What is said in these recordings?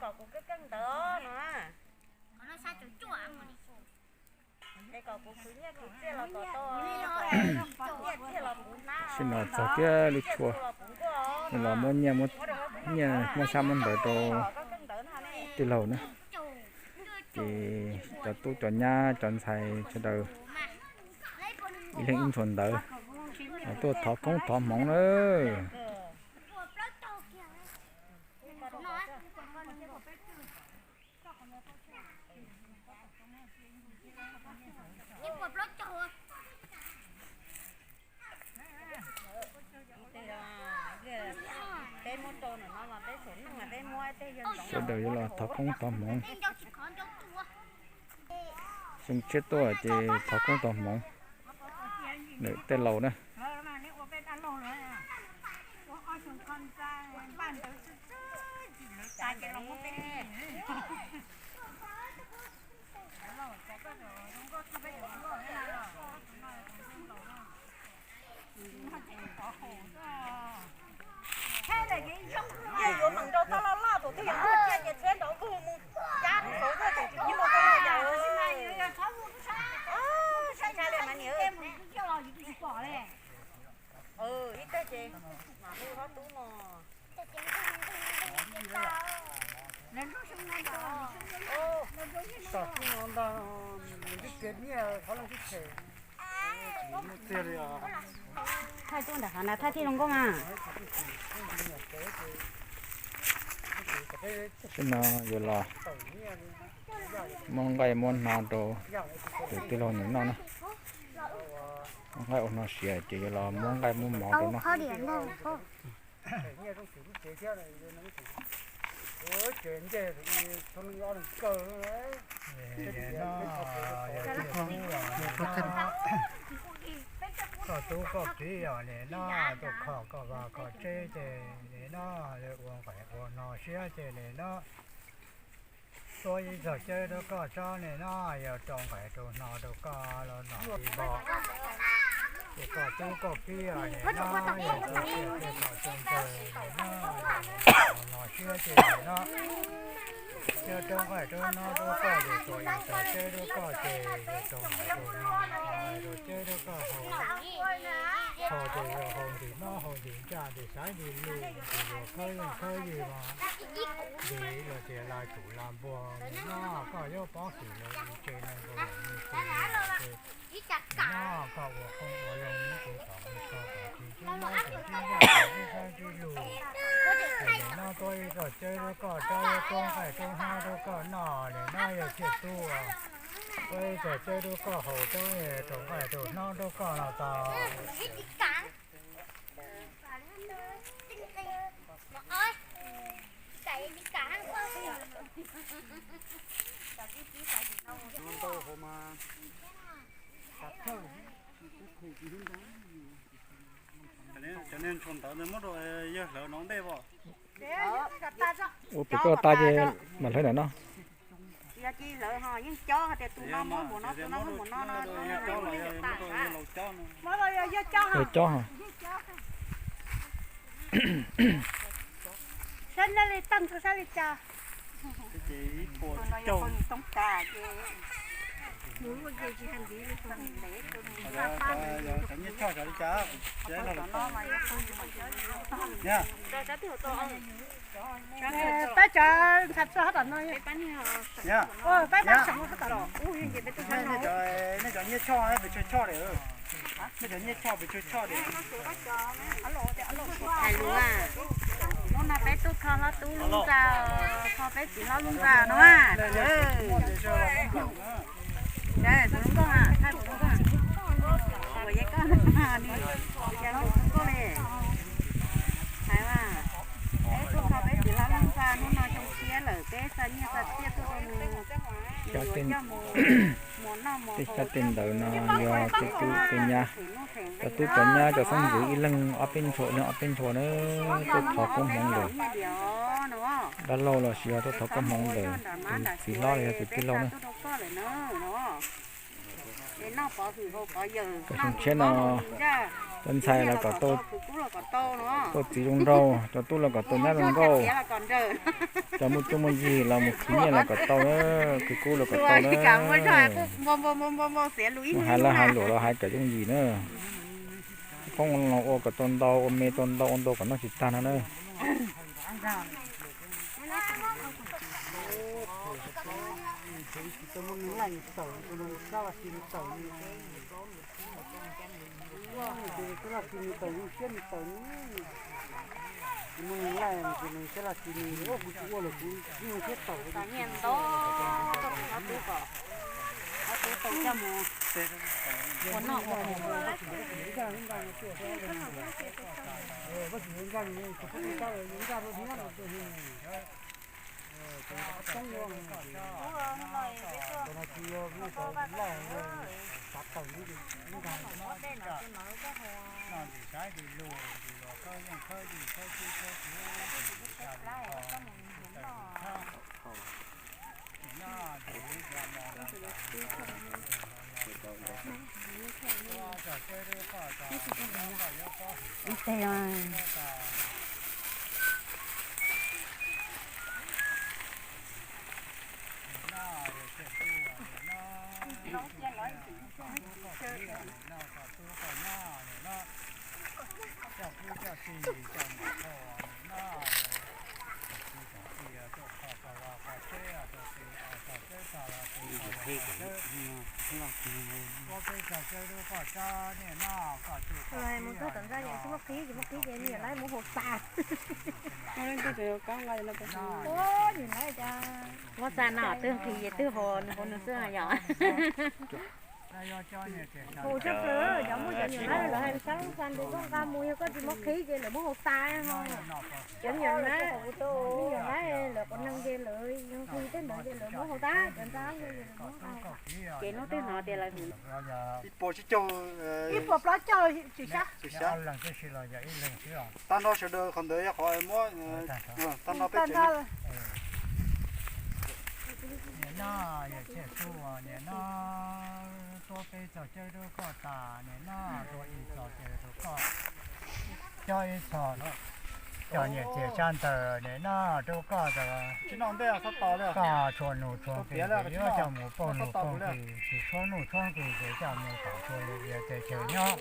Kom kuv keej keej ntawd no. Es kom kuv khwv nyiaj khwv txiaj los kom tau, nyiaj txiaj los kuv hnab. Sim no txog kiag lub tshuaj, los muab nyiaj, muab nyiaj muab xyab muab ntawv rau tij laug na. Ces cov tub cov nyab cov ntxhais sawv daws ib leeg ib ntshua ntawv tuaj thov koob thov hmoov na. Sawv daws yuav los thov koob thov hmoov. Xyoo tshiab tuaj ces thov koob thov hmoov ntawm tej laus na. Yuav meem rau txoj loj loj tus twg yuav tuaj cia ces txhiab nrov vwg mus cab tus saud txog tus tsis muaj txoj loj yawm. Ntshai li mas niam. Ib teg ces mam hu hlob tub no. Thaij tub ntawm hav na, thaij tij zoo nkauj mas. Tam sim no yuav los muab nqaij muab hno rau tus tij laug nws noj na. Muab nqaij ua hno siav ces yuav los muab nqaij muab mov rau noj. Koj tub koj kiv os nim no tuaj kho koj vaj koj tsev ces nim no ua nqaij ua hno siav ces nim no tuaj ib txog cawb rau koj tsob nim no yog rau nqaij rau hno rau koj los nom li npo. Ces koj tub koj kiv os nim no yog tuaj cia koj tub koj kiv nim no ua nqaij ua hno siav ces nim no yog rau nqaij rau hno rau koj ces tuaj ib txog cawb rau koj ces yog rau nqaij rau hno rau cawb rau koj haus. Haus ces yog haus ntim mob haus ntim ntsaj ntim xaiv ntim lus ces yog khawb yeej khawb yig los ntim los ces laj tsum laj npuag nim no koj yuav pov hwm lawv ib tse neeg nkaus yam li tug ces nim no koj ua qoob ua loo ib tug tom mus koj kom tsis ntsib mob tsis ntsib ntsaj tsis ntsib xaiv ntsib lus. Ces nim no tuaj ib txog cawb rau koj tsob yuav rau nqaij rau hno rau koj noj nim no yog thiaj tuaj. Tuaj ib txog cawb rau koj haus tsob rau nqaij rau hno rau koj los tau. Cov niag ntshua ntawv ntawd muab rau yawg hlawv no ntej as. Ua pem koj tas ces mam hlawv ntawm no. Yog cia hlawv ho yeej cob tias tus no muab mus no, tus no muab mus no no. Yog cob. Saib nej li tag nrho saib li cas. Pab cov ntxhais txog hab tom no, pab pab xyov hab tom no. Nej cov nyiaj choj pes tsawg choj diam? Nej cov nyiaj choj pes tsawg choj diam? Hais lus, hnub no peb tuaj kho hlob tub lub ntxa, kho peb txiv hlob lub ntxa no. Tus hluas nkauj, thaij tus hluas nkauj, ua yog koj ni, yog tus hluas nkauj li. Hais mas, peb tuaj kho peb txiv hlob lub ntxa, hnub no xyoo tshiab lawm peb xa nyiaj xa txiaj tuaj rau nws, nws yuav coj mus muas noj muas haus, tej xyab tej ntawv no yog tej tub tej nyab, cov tub cov nyab cov xeeb ntxwv ib leeg ob peb ntshua, ib leeg ob peb ntshua na, tuaj thov koob hmoov ntawm dab laug los sis yog tuaj thov koob hmoov ntawm tus txiv hlob los yog tus tij laug na. Tam sim no Cov ntxhais los kom tau txiv zoo nraug, cov tub los kom tau nyab zoo nkauj, cov muaj cuab muaj yig los mus khwv nyiaj los kom tau, khwv kub los kom tau na. Mus hais lawv hais luam los hais kom yooj yim na. Poob los ua kom tau ntau, ua me tau ntau, ua ntau kom noj tsis tag no na. Mus txog tom ntxa ces tsis muaj qhib, tsis muaj qhib ces niam lawv muab hau xa. Niam lawv cas muab xa no twb nqhis ces twb hau nws hau nws xwb yom. Hau tshaj plaws, cov muaj cov niam lawv lawv hais sab lub xa ntu koj nqa mus yog koj tsis muab qhib ces lawv muab hau xa no. Cov niam lawv, niam lawv lawv quav neeg ces lawv nqhis tej ntawd ces lawv muab hau tag, cov ntxa ces lawv muab hau. Ces hnub twg hnov tias lawv ib puas tsib caug, ib puas plaub caug tsis xyab. Tag nrho sawv daws qhov ntawd yog qhov muab, tag nrho peb cov. Niam no, yawm txiag tub, niam no, tuaj peb txog caw rau koj tas, niam no, tuaj ib txog caw rau koj, coj ib txog, coj nyiaj txiag xyab ntawv, niam no, rau koj tas. Koj tshua nus tshua nqi ces yuav coj mus pauj nus pauj nqi, tsis tshua nus tshua nqi ces coj mus tom txhua lub teb chaws nyob.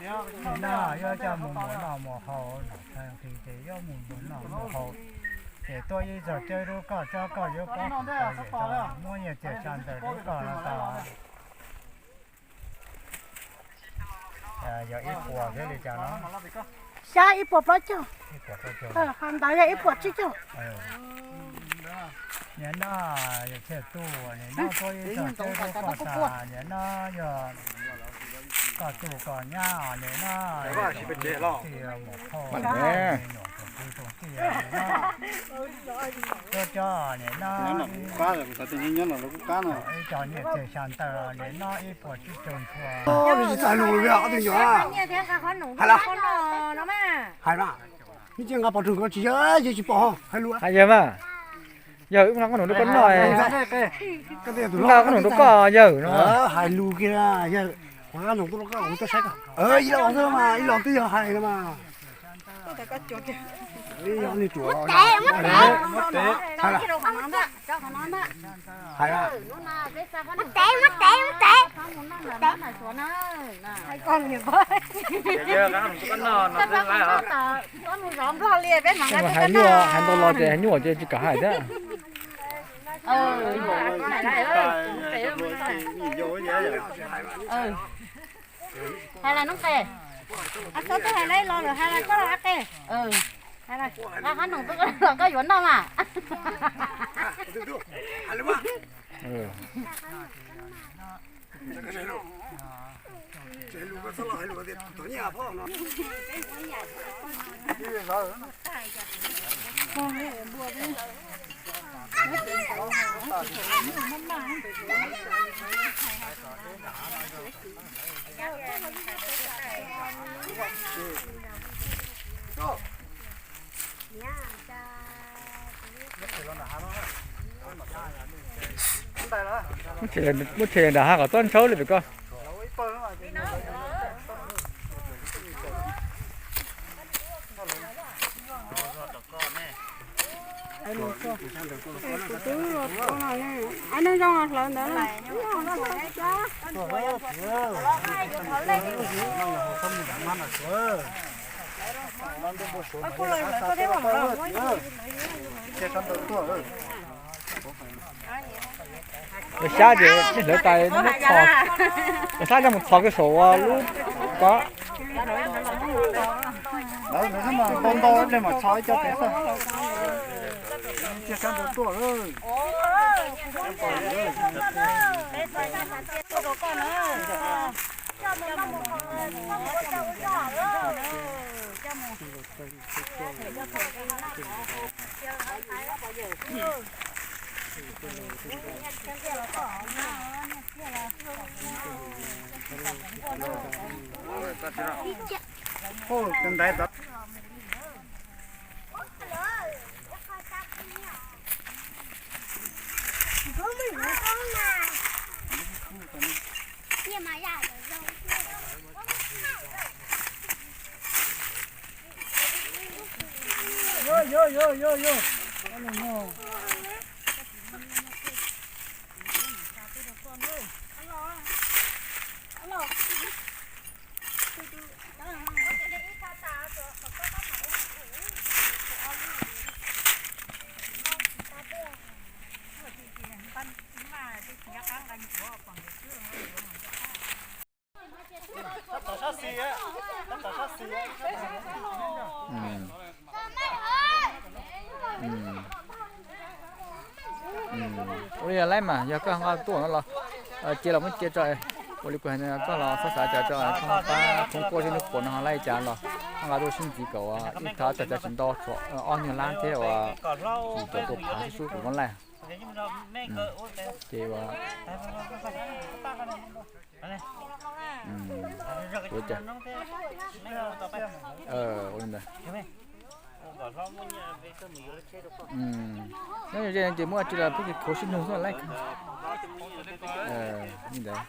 Niam no, yuav coj mus muas noj muas haus, nus tshua nqi ces yuav mus muas noj muas haus. Ces tuaj ib txog caw rau koj tso koj yuav pab tau yawm tau, muab nyiaj txiag xyab ntawv rau koj no tas. Yog ib puas thiab li cas no? Xyab ib puas plaub caug. Ib puas plaub caug. Ho ntawd yog ib puas tsib caug. Niam no, yawm txiag tub, niam no, tuaj ib txog caw rau koj tas, niam no, yog koj tub koj nyab, niam no, tij mus phauj, nyuam tus tub tij, niam no, tuaj coj niam no ib co nyiaj txiag xyab ntawv, niam no, ib puas tsib caug ntshua. Tsis txawj lus li ob tug nyuam. Hais lawm, hais mas, ib txhia nqa pov rwg ko tsis yog, yog tsis pom, hais lus. Hais yawg mas, yawg wb nqa qhob noom rau koj noj, nqa qhob noom rau koj yawg no. Hais lus kiag, qhob noom tuaj rau koj, kuv tuaj saib koj. Ib los xwb mas, ib los twb yog hais no mas. Hais lawm. Hais nyuaj, hais ntau los ces hais nyuaj ces tsis kam hais thiab. Hais lawm noob qes. Ab, txhob twb hais lawm los lawm, hais lawm koj los ab qes. Hais lawm, nqa qhob noom tuaj los koj yuav noj mas. Muab tshem nram hav kom txob ntshauv li pem ko. Kuv twb ua no ne, ab, nej zoo hlawv ntawd na. Lawv xyab ces nej hlawv tas, lawv xyab coj mus txhos kiag saum ua lub ko. Ntau ntau nej mam txhos ib co pem xwb. Tsiaj sab ntawd tuaj lawm. Ua li laib mas yog koj nqa tuaj no los cia los muab cia tso. Ua li kuv hais, koj los xav xav cas tso, koj pab phoov quaj zej nub puas no ho laib cas los nqa tuaj sib ntxiv kom ib thaj tsam cov tsis ntau, tshuav ob nyuag lab thiab uas tsis tau tuaj phav xub xub kuv muab laij. Ces ua, ua cas, ua li ntawd. Nyob ze ces muaj tsis los peb khuv sib nug xwb laij. Li ntawd.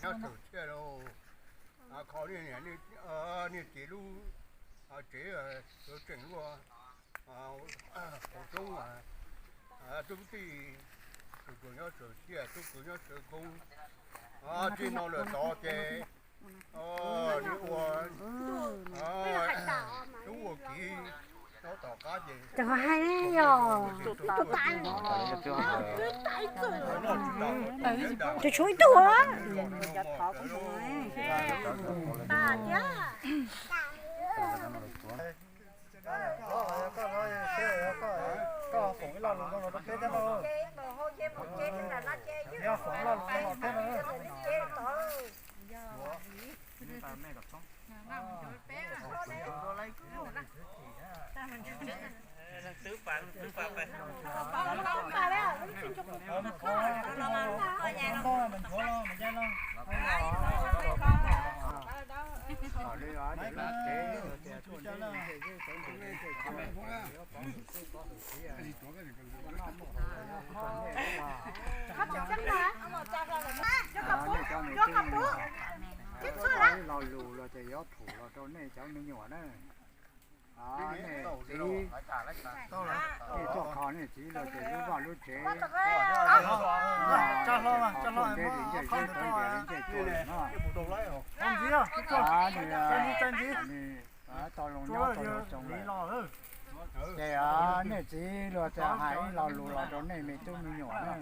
Nyob tsev thiaj los, qhov niag txiv lub tsev tseem luaj, hauv roob, tub tij, tus kws nyob sawv txij, tub kws nyob sawv koob, txij no lawm tod ces ua, tub ua kiv nyob tom qab ces, tus tshuav ib tug, koj foom ib lo lus zoo los rau peb thiab lauj. Yog foom ib lo lus zoo los thiab lauj. Ib lo lus los ces yuav pum los rau nej cov me nyuam na. Nej txiv, nej tuaj kho nej txiv los ces lub vaj lub tsev, tuaj ntev li ncej zeb, tuaj ntev li ncej tuaj no. Tau zoo nyob tau zoo zoo lawm. Ces nej txiv luag tias hais ib lo lus los rau nej me tub me nyuam na.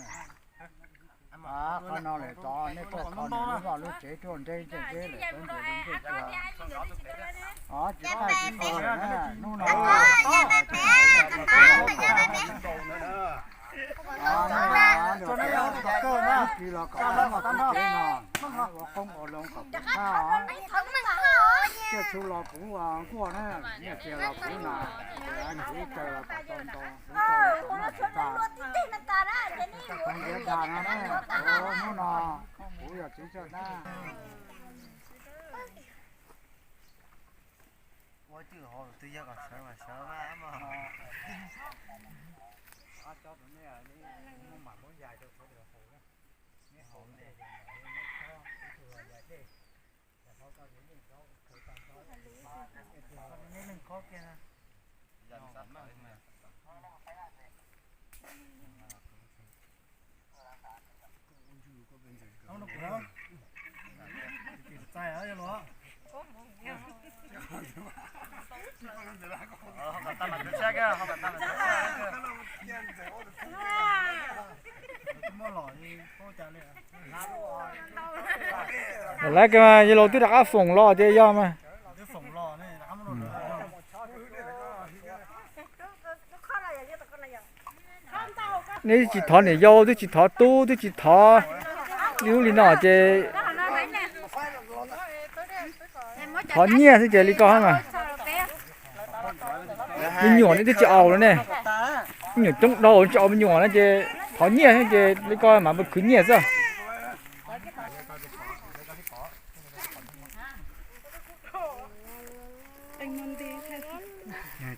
Qhov no lawm tod nej tuaj kho nws lub vaj lub tsev, tuaj ntev ncej zeb lawm, tuaj ntev li ncej tuaj. Tsis thaij tsis pom lawm na, hnub no Ib pliag los kom ua qoob ua loo kom puv tag, tsiaj txhu los puv nkuaj na, nyiaj txiag los puv na, kuv caw los kom tau ntau, kuv tau los kom tag. Tau ntiav dag no na, hnub no kuv yog tswv zaj dab. Ua cwj hauv twb yog kom sawv mas sawv mas. Lawv kawg mas yog laus twb rov qab foom los ces yog mas. Neb twb tsis thov niam yau, twb tsis thov tub, twb tsis thov li ub li no ces thov nyiaj xwb ces li koj mas. Me nyuam neb twb tsis aus li ne. Me nyuam coob dhau tsis aus me nyuam no ces thov nyiaj xwb ces li koj mas mus khwv nyiaj xwb.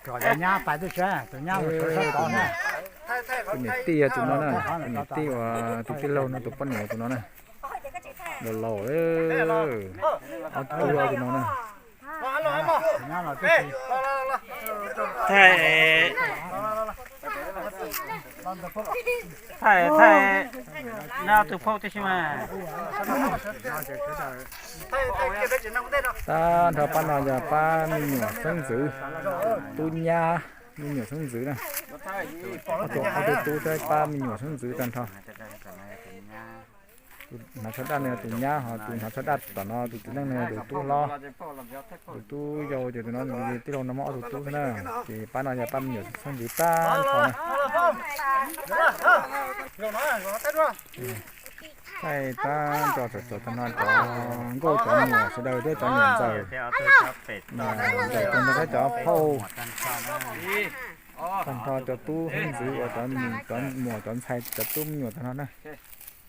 Tus niam tij yog tus no na, tus niam tij uas tus tij laug no tus poj niam tus no na. Laus laus, ob tug tus no na. Thaij, thaij, thaij, neb ob tug phauj tib si mas. Tag nrho pab no yog pab me nyuam xeeb ntxwv, tub nyab me nyuam xeeb ntxwv na. Ob tug, ob tug tub thiab pab me nyuam xeeb ntxwv tag nrho. Tus hnav tsho daj no yog tus nyab, ho tus hnav tsho daj tom no tus txiv neej no yog tus tub hlob. Tus tub yau ces tus no tij laug no muaj ob tug tub xwb na. Ces pab no yog pab me nyuam xeeb ntxwv tag nrho na. Thaij tag nrho cov, cov tag no cov nkauj cov muam sawv daws thiab cov niam ntxawm, ntxawm tag nrho thiab cov phauj, tag nrho cov tub xeeb ntxwv uas cov muam cov ntxhais cov tub me nyuam tag nrho na.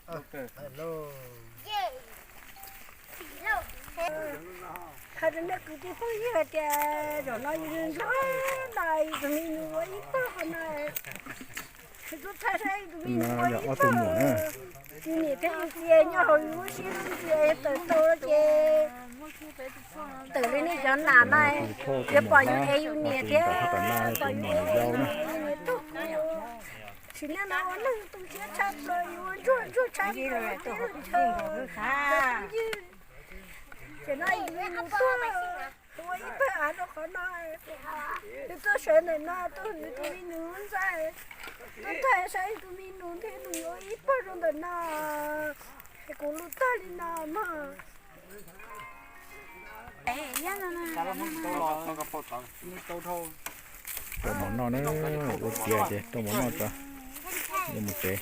Hais rau nej kwv tij phooj ywg hais tias zaum no yus nrog nais tus me nus ua ib pawg qhov no, kuv tuaj thaij saib tus me nus ua ib pawg. Yus niam thiab yus txiv nyob hauv yus lub siab lub ntsws tawm tau ces tawm li nej cov nam no, yuav pom yus es yus niam thiab pom yus es yus niam tug. Sim neej no ua neej tu siab tshaj plaws, yus ua ntsuag ntsuag tshaj plaws, yus tij laug chaw, cov phooj ywg. Ces no yus tuaj ua ib pawg av rau qhov no, yus tuaj sawv ntawm no tuaj hwv tus me nus ntxhais, tuaj thaij saib tus me nus nrog nws ua ib pawg rau ntawm no, es kuv lus tag li no mog. Rau mov noj na, ua ciav ces rau mov noj tso, yuav mus tsev.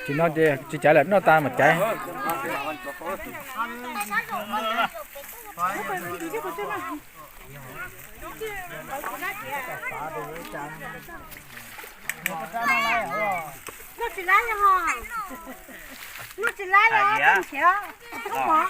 Tsis no ces tsis caiv lawm, noj tas mam caiv. Noj tsis laib, noj tsis laib los nrhiav tub mov.